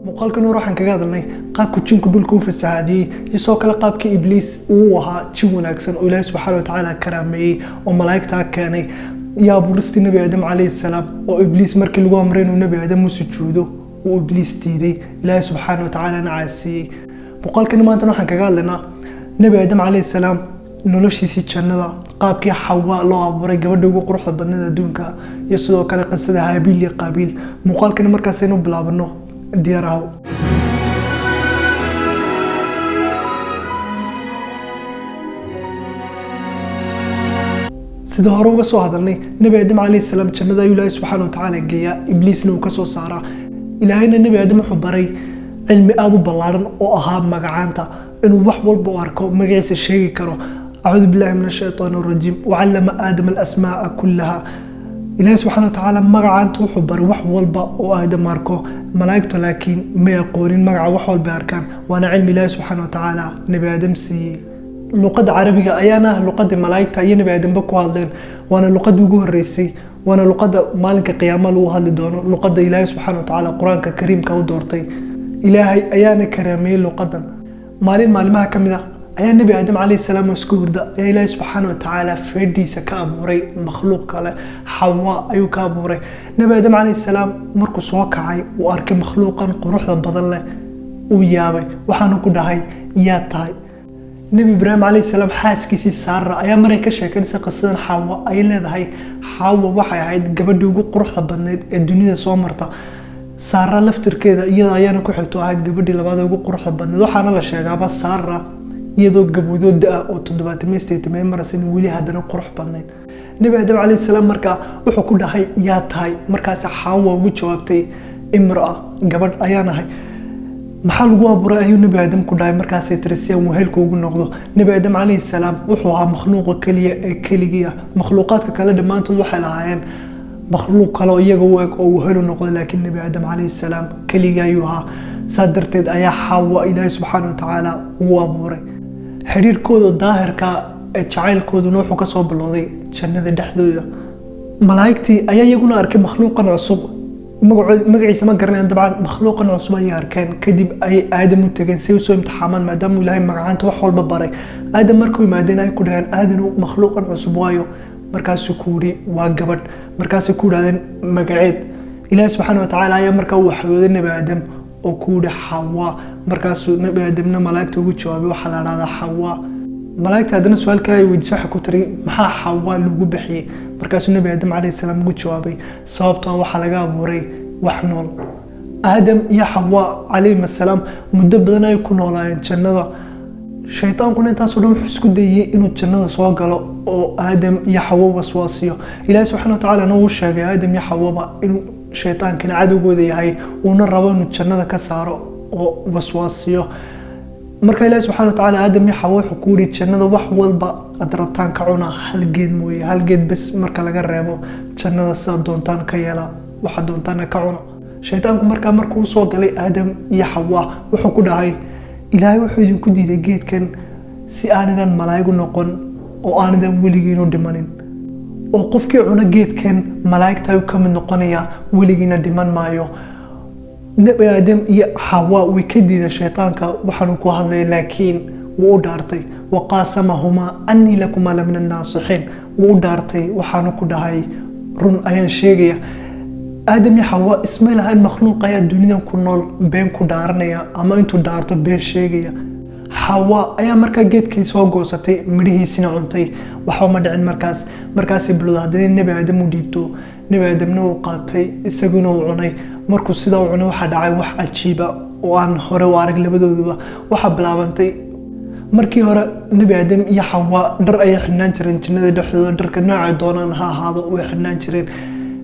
Muuqaalkan hore waxaan kaga hadalnay qaabka jinku dhulka u fasahaadiyey iyo sidoo kale qaabka Ibliis uu ahaa jin wanaagsan oo Ilaahay subxaana watacaala karaameeyey oo malaa'igtaa keenay, iyo abuuristii Nebi Aadam calayhi salaam oo Ibliis markii lagu amray inuu Nebi Aadam u sujuudo uu Ibliis diiday, Ilaahay subxaana watacaalana caasiyey. Muuqaalkani maantana waxaan kaga hadlaynaa Nebi Aadam calayhi salaam noloshiisii jannada, qaabkii Xawaa loo abuuray, gabadha ugu quruxda badneed adduunka, iyo sidoo kale qisada Haabiil iyo Qaabiil. Muuqaalkani markaasaynu bilaabano, diyaar ahow. Sida hore uga soo hadalnay, Nebi Aadam calayhi salaam jannada ayuu Ilaahay subxaana watacaala geeyaa, Ibliisna uu ka soo saaraa. Ilaahayna Nebi Aadam wuxuu baray cilmi aada u ballaaran oo ahaa magacaanta, inuu wax walba u arko magaciisa sheegi karo. Acuudu billahi min ashaytaan arajiim. Wacallama Aadama alasmaa'a kullaha. Ilaahay subxaana watacaala magacaanta wuxuu baray wax walba oo Aadam arko. Malaa'igtu laakiin may aqoonin magaca wax walba arkaan, waana cilmi Ilaahay subxaana watacaala Nebi Aadam siiyey. Luqadda Carabiga ayaana ah luqadda malaa'igta iyo Nebi Aadamba ku hadleen, waana luqadii ugu horreysay, waana luqadda maalinka qiyaama lagu hadli doono, luqadda Ilaahay subxaana watacaala Qur-aanka Kariimka u doortay. Ilaahay ayaana karaameeyey luqadan. Maalin maalmaha ka mid ah ayaa Nebi Aadam calayhi salaam oo isku hurda ayaa Ilaahay subxaana watacaala feedhiisa ka abuuray makhluuq kale, Xawa ayuu ka abuuray. Nebi Aadam calayhi salaam markuu soo kacay uu arkay makhluuqan quruxda badan leh, uu yaabay, waxaanu ku dhahay: "Yaa tahay?" Nebi Ibraahim calayhi salaam xaaskiisii Saara ayaa maray ka sheekanaysa qisadan Xaawa ay leedahay: Xaawa waxay ahayd gabadhii ugu quruxda badneyd ee dunida soo marta. Saara laftirkeeda iyada ayaana ku xigto ahayd gabadhii labaad ee ugu quruxda badneyd. Waxaana la sheegaaba Saara iyadoo gabowdoo da-a oo 78 maraysa in weli haddana qurux badnayd. Nebi Aadam calayhi salaam markaa wuxuu ku dhahay: "Yaa tahay?" Markaasi Xaawa ugu jawaabtay: "Imraa, gabadh ayaan ahay." "Maxaa lagu abuuray?" ayuu Nebi Aadam ku dhahay. Markaasay tiri: "Si aan wehelka ugu noqdo." Nebi Aadam calayhi salaam wuxuu ahaa makhluuqa keliya ee keligii ah. Makhluuqaadka kale dhammaantood waxay lahaayeen makhluuq kale oo iyaga u eg oo wehelu noqdo, laakiin Nebi Aadam calayhi salaam keligii ayuu ahaa. Saa darteed ayaa Xaawa Ilaahay subxaana watacaala ugu abuuray. Xidhiirkooda daahirka ee jacaylkooduna wuxuu kasoo bilowday jannada dhexdooda. Malaa'igtii ayaa iyaguna arkay makhluuqan cusub. Magaciisa ma garanayaan dabcan. Makhluuqan cusub ayay arkeen, kadib ayay Aadam u tegeen si ay usoo imtixaamaan, maadaama Ilaahay magacaanta wax walba baray. Aadam markuu yimaadeen ay ku dhaheen: "Aadanu, makhluuqan cusub waayo?" Markaasuu ku yidhi: "Waa gabadh." Markaasay ku yidhahdeen: "Magaceed?" Ilaahi subxaana watacaala ayaa markaa u waxyooday Nebi Aadam oo ku yidhi: "Xawaa." Markaasuu Nebi Aadamna malaa'igta ugu jawaabay: "Waxaa la dhahdaa Xawaa." Malaa'igta haddana su-aal kale ay weydiisay, waxay ku tiri: "Maxaa Xawaa lagu bixiyey?" Markaasuu Nebi Aadam calayhi salaam ugu jawaabay: "Sababtoo ah waxaa laga abuuray wax nool." Aadam iyo Xawaa calayhim assalaam muddo badan ay ku noolaayeen jannada. Shaytaankuna intaasoo dhan wuxuu isku dayey inuu jannada soo galo oo Aadam iyo Xawo waswaasiyo. Ilaahi subxana watacaala uu sheegay Aadam iyo Xawaba inuu shaytaankana cadowgooda yahay, uuna rabo inuu jannada ka saaro oo waswaasiyo. Marka Ilaahi subxana watacaala Aadam iyo Xawo wuxuu ku yidhi: "Jannada wax walba aad rabtaan ka cuna, hal geed mooye. Hal geed bes marka laga reebo, jannada sidaad doontaan ka yeela, waxaad doontaana ka cuna." Shaytaanku markaa markuu soo galay Aadam iyo Xawa wuxuu ku dhahay: "Ilaahay wuxuu idinku diiday geedkan si aanidan malaa'igu noqon oo aanidan weligiinu dhimanin, oo qofkii cuno geedkan malaa'igta ayuu ka mid noqonaya, weligiina dhiman maayo." Nebi Aadam iyo Xawa way ka diideen shaytaanka waxaanu ku hadlaya, laakiin wuu u dhaartay: "Waqaasamahumaa annii lakumaa la min annaasixiin." Wuu u dhaartay, waxaanu ku dhahay: "Run ayaan sheegaya." Aadam iyo Xawa ismay lahayn makhluuq ayaa dunidan ku nool been ku dhaaranaya ama intuu dhaarto been sheegaya. Xawa ayaa markaa geedkii soo goosatay, midhihiisina cuntay. Waxba ma dhicin markaas. Markaasay bilowda haddana Nebi Aadam u dhiibto. Nebi Aadamna uu qaatay, isaguna uu cunay. Markuu sidaa u cunay waxaa dhacay wax cajiiba oo aan hore u arag labadooduba. Waxaa bilaabantay, markii hore Nebi Aadam iyo Xawa dhar ayay xidhnaan jireen jannada dhexdooda. Dharka noocay doonaan ha ahaado, way xidhnaan jireen,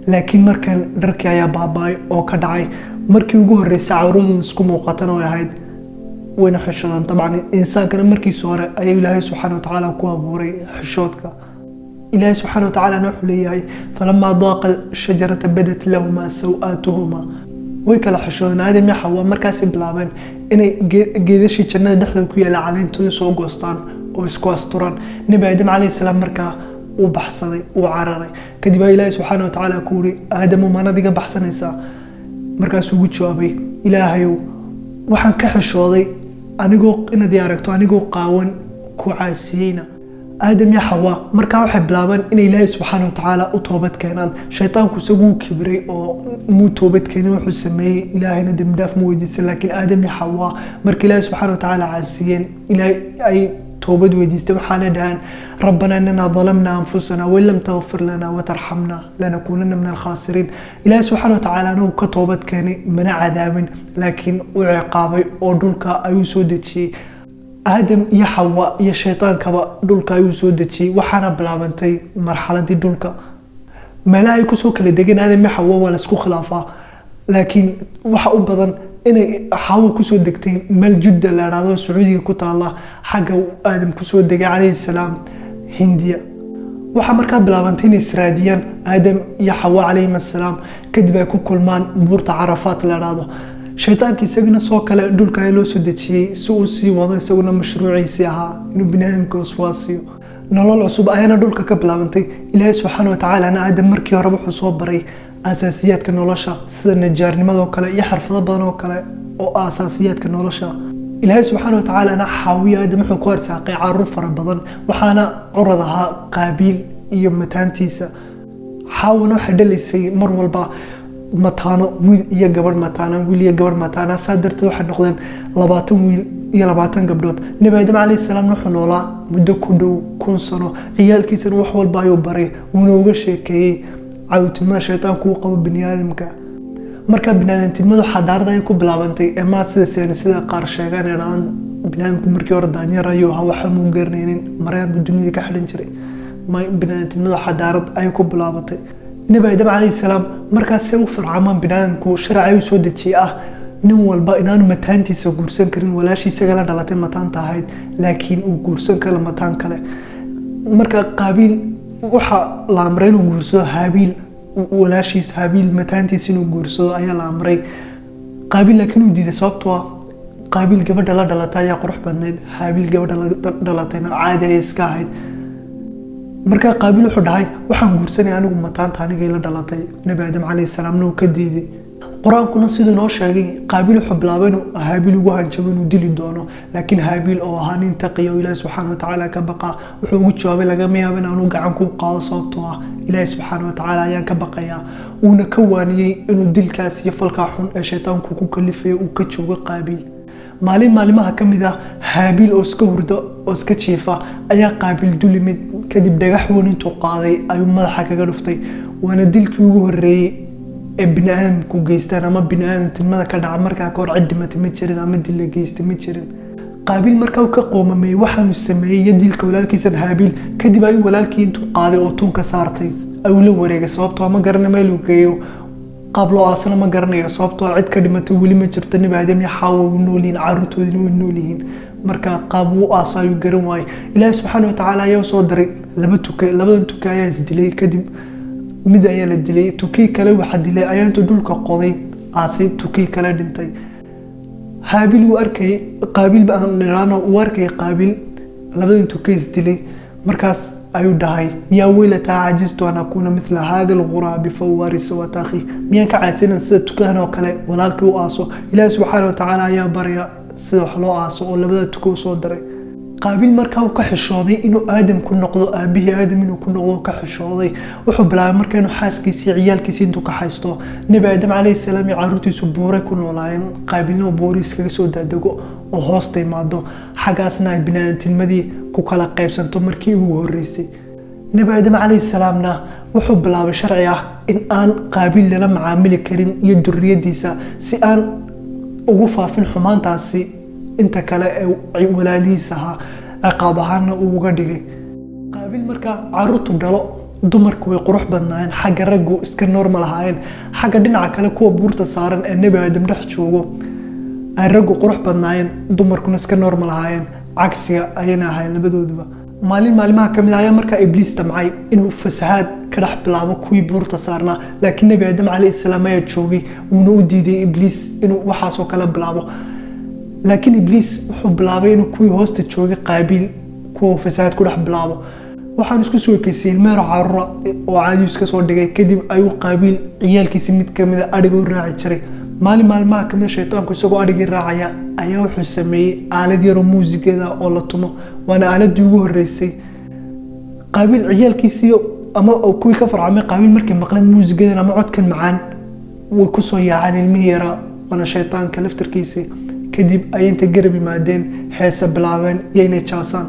laakiin markan dharkii ayaa baaba'ay oo ka dhacay. Markii ugu horreysay cawradooda isku muuqatana way ahayd, wayna xishoodaan. Dabcan insaankana markiisa hore ayuu Ilaahay subxaana watacaala ku abuuray xishoodka. Ilaahay subxaana watacaalana wuxuu leeyahay: "Falamaa daaqa shajarata badat lahumaa saw-aatuhumaa." Way kala xishoodeen Aadam iyo Xawa. Markaasay bilaabeen inay geedashii jannada dhexdooda ku yaalla caleentooda soo goostaan oo isku asturaan. Nebi Aadam calayhi salaam markaa uu baxsaday, uu cararay. Kadib aa Ilaahay subxaana watacaala ku yiri: "Aadamu, maanad iga baxsanaysaa?" Markaasuu ugu jawaabay, "Ilaahayow, waxaan ka xishooday anigoo inaad i aragto anigoo qaawan ku caasiyeyna." Aadam iyo Xawa markaa waxay bilaabeen inay Ilaahay subxaana watacaala u toobad keenaan. Shaytaanku isagu wuu kibray oo muu toobad keenin wuxuu sameeyey, Ilaahayna dembi dhaaf mu weydiisan. Laakiin Aadam iyo Xawa markii Ilaahay subxaana watacaala caasiyeen, Ilaahay ay toobad weydiistay. Waxaana dhahaan, "ربنا إننا ظلمنا أنفسنا وإن لم تغفر لنا وترحمنا لنكونن من الخاسرين." Ilaahay subxaana watacaala uu ka toobad keenay, mana cadaabin, laakiin u ciqaabay oo dhulka ayuu soo dejiyey. Aadam iyo Xawa iyo shaytaankaba dhulka ayuu soo dejiyey. Waxaana bilaabantay marxaladii dhulka. Meelaha ay kusoo kala degeen Aadam iyo Xawa waa laisku khilaafaa, laakiin waxa u badan inay Xawa kusoo degtay meel Judda la idhaahdo, Sacuudiga ku taala, xagga Aadam kusoo degay calayhi salaam Hindiya. Waxaa markaa bilaabantay inay israadiyaan Aadam iyo Xawa calayhim assalaam, kadib ay ku kulmaan buurta Carafaat la idhaahdo. Shaytaanka isaguna soo kale dhulka ayaa loo soo dejiyey si uu sii wado isaguna mashruuciisii ahaa inuu biniaadamka waswaasiyo. Nolol cusub ayaana dhulka ka bilaabantay. Ilaahay subxaana watacaalana Aadam markii hore wuxuu soo baray asaasiyaadka nolosha, sida najaarnimadoo kale iyo xirfado badan oo kale oo asaasiyaadka nolosha. Ilaahay subxaana watacaalana Xaawiya Aadam wuxuu ku arsaaqay caruur fara badan, waxaana curad ahaa Qaabiil iyo mataantiisa. Xaawana waxay dhalaysay mar walba mataano, wiil iyo gabadh mataana, wiil iyo gabadh mataana. Saa darteed waxay noqdeen 20 wiil iyo 20 gabdhood. Nebi Aadam calayhi salaam wuxuu noolaa muddo ku dhow 1000 sano. Ciyaalkiisana wax walba ayuu baray, wuuna uga sheekeeyey cadowtinimada shaytaanku uu qabo biniaadamka. Marka biniaadamtinimadu xadaarada ay ku bilaabantay ee maa sida sida qaar sheegaan ee dhahaan biniaadamku markii hore daanyar ayuu ahaa, waxa muu garanaynin, mareer buu dunida ka xidhan jiray. Biniaadamtinimadu xadaarad ayay ku bilaabatay. Nebi Aadam calayhi salaam markaas u farcamaan biniaadamku, sharci ayuu soo dejiyey ah nin walba inaanu mataantiisa guursan karin, walaashii isaga la dhalatay mataanta ahayd, laakiin uu guursan karo mataan kale. Marka Qaabiil waxaa la amray inuu guursado Haabiil walaashiis, Haabiil mataantiisa inuu guursado ayaa la amray Qaabiil, laakiin uu diiday, sababtoo ah Qaabiil gabadha la dhalatay ayaa qurux badnayd, Haabiil gabadha la dhalatayna caadi ayay iska ahayd. Markaa Qaabiil wuxuu dhahay, "Waxaan guursanaya anigu mataanta anigay la dhalatay." Nebi Aadam calayhi salaamna uu ka diiday. Qur-aankuna siduu noo sheegay, Qaabiil wuxuu bilaabay inuu Haabiil ugu hanjabo inuu dili doono, laakiin Haabiil oo ahaa nin taqiya oo Ilaahi subxaana watacaala ka baqa, wuxuu ugu jawaabay, "Lagama yaabo in aanu gacan ku qaado, sababtoo ah Ilaahi subxaana watacaala ayaan ka baqayaa." Uuna ka waaniyey inuu dilkaas iyo falkaa xun ee shaytaanku ku kalifayo uu ka joogo Qaabiil. Maalin maalimaha ka mid ah, Haabiil oo iska hurdo oo iska jiifa ayaa Qaabiil dul yimid. Kadib dhagax weyn intuu qaaday ayuu madaxa kaga dhuftay. Waana dilkii ugu horreeyey ee biniaadamku geystaan ama biniaadamtinimada ka dhaca. Markaa ka hor cid dhimatay ma jirin ama dil la geystay ma jirin. Qaabiil markaa uu ka qoomameeyey waxaanu sameeyey iyo dilka walaalkiisan Haabiil, kadib ayuu walaalkii intuu qaaday oo tunka saartay ayuu la wareegay, sababtoo ma garana meel uu geeyo, qaab loo aasana ma garanayo, sababtoo cid ka dhimatay weli ma jirto. Nebi Aadam iyo Xaawa way nool yihiin, caruurtoodina way nool yihiin. Marka qaab uu aaso ayuu garan waayey. Ilaahi subxaana watacaala ayaa usoo diray laba tuke. Labadan tuke ayaa isdilay, kadib mid ayaa la dilay, tukii kale waxa dilay ayaa intuu dhulka qoday aasay tukii kale dhintay. Haabiil wuu arkayay Qaabiil baan niraano, wuu arkayay Qaabiil labadan tuke isdilay. Markaas ayuu dhahay, "يا ويلتى أعجزت أن أكون مثل هذا الغراب فأواري سوءة أخي." Miyaan ka caasinan sida tukahan oo kale walaalkii u aaso? Ilaahi subxaana watacaala ayaa baraya sida wax loo aaso oo labada tuko u soo diray. Qaabiil markaa uu ka xishooday inuu Aadam ku noqdo aabihii, Aadam inuu ku noqdo ka xishooday. Wuxuu bilaabay marka inuu xaaskiisii, ciyaalkiisii intuu ka haysto. Nebi Aadam calayhi salaam iyo caruurtiisu buuray ku noolaayeen. Qaabiilna uu buuri iskaga soo daadego oo hoosta imaado, xaggaasna ay biniaadamtinimadii ku kala qaybsanto markii ugu horreysay. Nebi Aadam calayhi salaamna wuxuu bilaabay sharci ah in aan Qaabiil lala macaamili karin iyo duriyadiisa, si aan ugu faafin xumaantaasi inta kale ee walaalihiis ahaa, ciqaab ahaana uu uga dhigay. Qaabiil markaa caruurtu dhalo dumarku way qurux badnaayeen, xagga raggu iska normal ahaayeen. Xagga dhinaca kale, kuwa buurta saaran ee Nebi Aadam dhex joogo ay raggu qurux badnaayeen, dumarkuna iska normal ahaayeen, cagsiga ayayna ahaayeen labadooduba. Maalin maalimaha kamid ah ayaa markaa Ibliis damcay inuu fasahaad ka dhex bilaabo kuwii buurta saarnaa, laakiin Nebi Aadam calayhi salaam ayaa joogay, wuuna u diiday Ibliis inuu waxaasoo kale bilaabo. Laakiin Ibliis wuxuu bilaabay inuu kuwii hoosta joogay, Qaabiil, kuwa fasahaad ku dhex bilaabo. Waxaan isku soo ekeysay ilmeero caruura oo caadi iska soo dhigay. Kadib ayuu Qaabiil ciyaalkiisi mid kamida adhiga u raaci jiray. Maalin maalmaha kamid, shaytaanku isagoo adhigii raacaya ayaa wuxuu sameeyey aalad yaroo muusigeeda oo la tumo, waana aaladii ugu horeysay. Qaabiil ciyaalkiisii ama kuwii ka farcamay Qaabiil markay maqleen muusigeedan ama codkan macaan, way kusoo yaaceen ilmihii yaraa, waana shaytaanka laftarkiisii. Kadib ayay inta garab yimaadeen, heesa bilaabeen iyo inay jaasaan.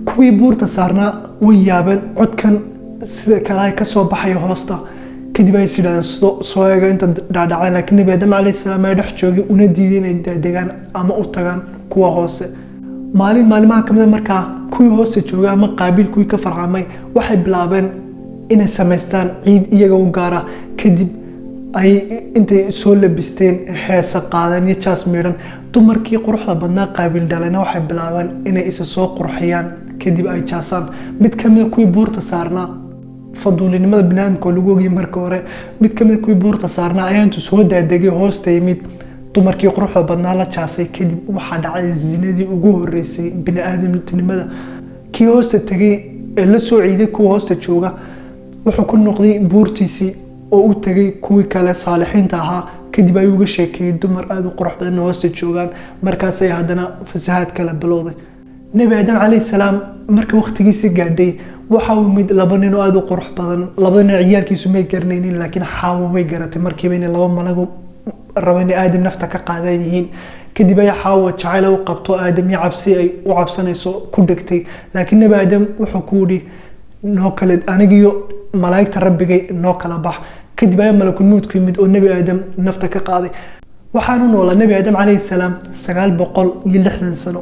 Kuwii buurta saarnaa way yaabeen codkan sida kale ay kasoo baxayo hoosta. Kadib ay is yidhahdeen, soo eega inta dhaadhaceen. Laakiin Nebi Aadam calayhi salaam ayaa dhex joogay, una diiday inay degaan ama u tagaan kuwa hoose. Maalin maalimaha kamid a markaa, kuwii hoosta joogay ama Qaabiil kuwii ka farcamay waxay bilaabeen inay samaystaan ciid iyaga u gaara. Kadib ay intay soo labisteen, heesa qaadeen iyo jaas miidhan. Dumarkii quruxda badnaa Qaabiil dhalayna waxay bilaabeen inay isa soo qurxiyaan, kadib ay jaasaan. Mid kamida kuwii buurta saarnaa, faduulinimada biniaadamka oo lagu ogayay marka hore, mid kamid kuwii buurta saarnaa ayaa intuu soo daadegay hoosta yimid, dumarkii quruxda badnaa la jaasay. Kadib waxaa dhacay zinadii ugu horeysay biniaadamtinimada. Kii hoosta tegay ee la soo ciiday kuwa hoosta jooga wuxuu ku noqday buurtiisii oo u tegay kuwii kale saalixiinta ahaa. Kadib ayuu uga sheekeeyey dumar aada u qurux badan oo hoosta joogaan. Markaasay haddana fasahaad kale bilowday. Nebi Aadam calayhi salaam markii waqtigiisii gaadhay, waxa uu mid laba nin oo aada u qurux badan. Labada nin ciyaalkiisu may garanaynin, laakiin Xaawo way garatay markiiba inay laba malagu raba inay Aadam nafta ka qaadan yihiin. Kadib ayaa Xaawo jacayl u qabto Aadam iyo cabsi ay u cabsanayso ku dhegtay. Laakiin Nebi Aadam wuxuu ku yidhi, "Noo kale, anigiyo malaa'igta rabbigay noo kala bax." Kadib ayaa malakulmowdku yimid oo Nebi Aadam nafta ka qaaday. Waxaanu noolaa Nebi Aadam calayhi salaam 960 sano.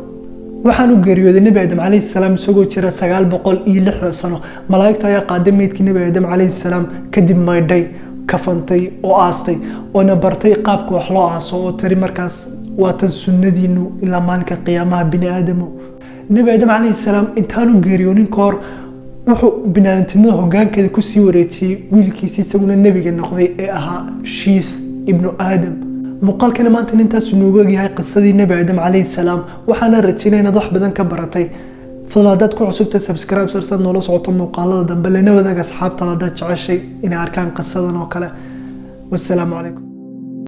Waxaanu geeriyooday Nebi Aadam calayhi salaam isagoo jira 960 sano. Malaa'igta ayaa qaaday meydkii Nebi Aadam calayhi salaam, kadib maydhay, kafantay oo aastay, oona bartay qaabka wax loo aaso, oo tiri markaas, "Waa tan sunnadiinu ilaa maalinka qiyaamaha, bini aadamu." Nebi Aadam calayhi salaam intaanu geeriyoonin ka hor wuxuu biniaadamtinimada hoggaankeeda kusii wareejiyey wiilkiisi isaguna nebiga noqday ee ahaa Shiith ibnu Aadam. Muuqaalkana maanta intaasu noogu egyahay, qisadii Nebi Aadam calayhi salaam. Waxaana rajaynaya inaad wax badan ka baratay. Fadlan, haddaad ku cusubtahay, subscribe sarsaad noola socoto muuqaalada dambe. Lana wadaag asxaabtaada haddaad jeceshay inay arkaan qisadan oo kale. Wassalaamu calaykum.